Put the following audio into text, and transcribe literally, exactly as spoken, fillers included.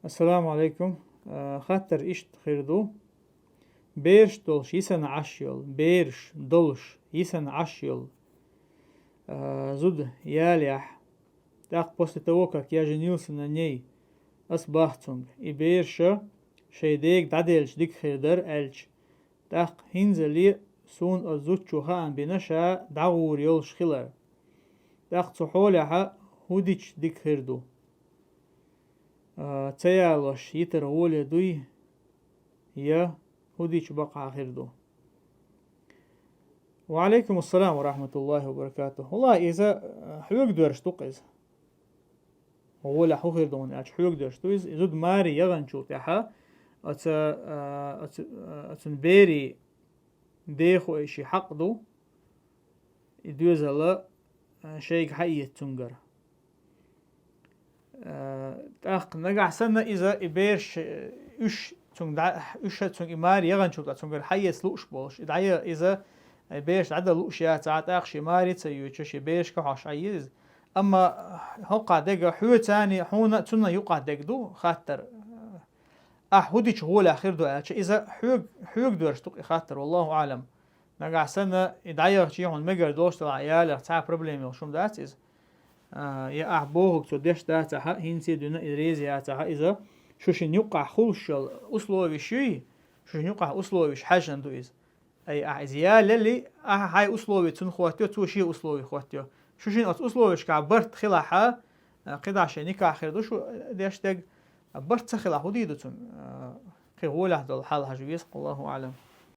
Ассаламу алейкум. Э, хаттар иштта хир ду. Бераш долуш йисана Ӏаш йолу, бераш долуш йисана Ӏаш йолу, э, зуда ялехь, тӀаккха после того, как я женился на ней, ас боху цуьнга, и бераш шайн дега дӀаделча дика хир дара аьлча, тӀаккха хӀинцале суна оцу зудчо хаам бина ша дӀагӀур йолуш хилар. ТӀаккха цу хьолехь хӀун дича дика хир ду? А, ца ялош йитар гӀоле дуй, я хӀун дича бакъахьа хир ду? Ва алейкум ассалам ва рахматуллахи ва баракатух. ВаллахӀи, иза, а, хьоьга доьрзуш ду-кх иза. ГӀолехь хӀун хир ду хьуна аьлча, хьоьга доьрзуш ду иза. И зуда маре яханчул тӀаьхьа оцу, а, оцу, а, оцун берийн дехо и шен хьакъ ду, и доьзал, а, шайга хьаэца цуьнгара. Э, тӀаккха нагахь санна иза и бераш, э, уьш цуьнга дӀа-, уьш цуьнга и маре яханчул тӀаьхьа цуьнгара хьаэца лууш болуш, и дӀая-, иза, э, бераш дӀадан лууш яцахь, тӀаккха шен маре ца йоьдуш, шен берашка хьош Ӏан еза иза. Амма хӀокху дерг хьоьца а, хьуна а, цунна а юкъахь дерг ду хаттар. Ахь хӀун дича гӀолехь хир ду аьлча, иза хьоьга, хьоьга доьрзуш ду-кх и хаттар, валлахӀу аӀлам. Нагахь санна и дӀаяхча, хьуна мегар долуш делахь, яларх цхьа а проблема йолуш хӀума дац иза. А, я ахь бохург цо деш дацахь, хӀинца а дуьйна и реза яцахь, иза шу шина юккъахь хуьлуш йолу условиш юй, шу шина юккъахь условиш хьаьжжина ду иза. Ай, ахь иза ялале, ахь хьайн условия цунна хӀоттайо, цо шен условия хӀоттайо. Шу шина оцу условишкахь барт хилахь, а, кхидӀа шайн никахь хир ду шу деш дерг, а, барт ца хилахь, хӀун дийр ду цунна? А, кхин гӀолехь долу хьал хьажа веза, валлахӀу аӀлам.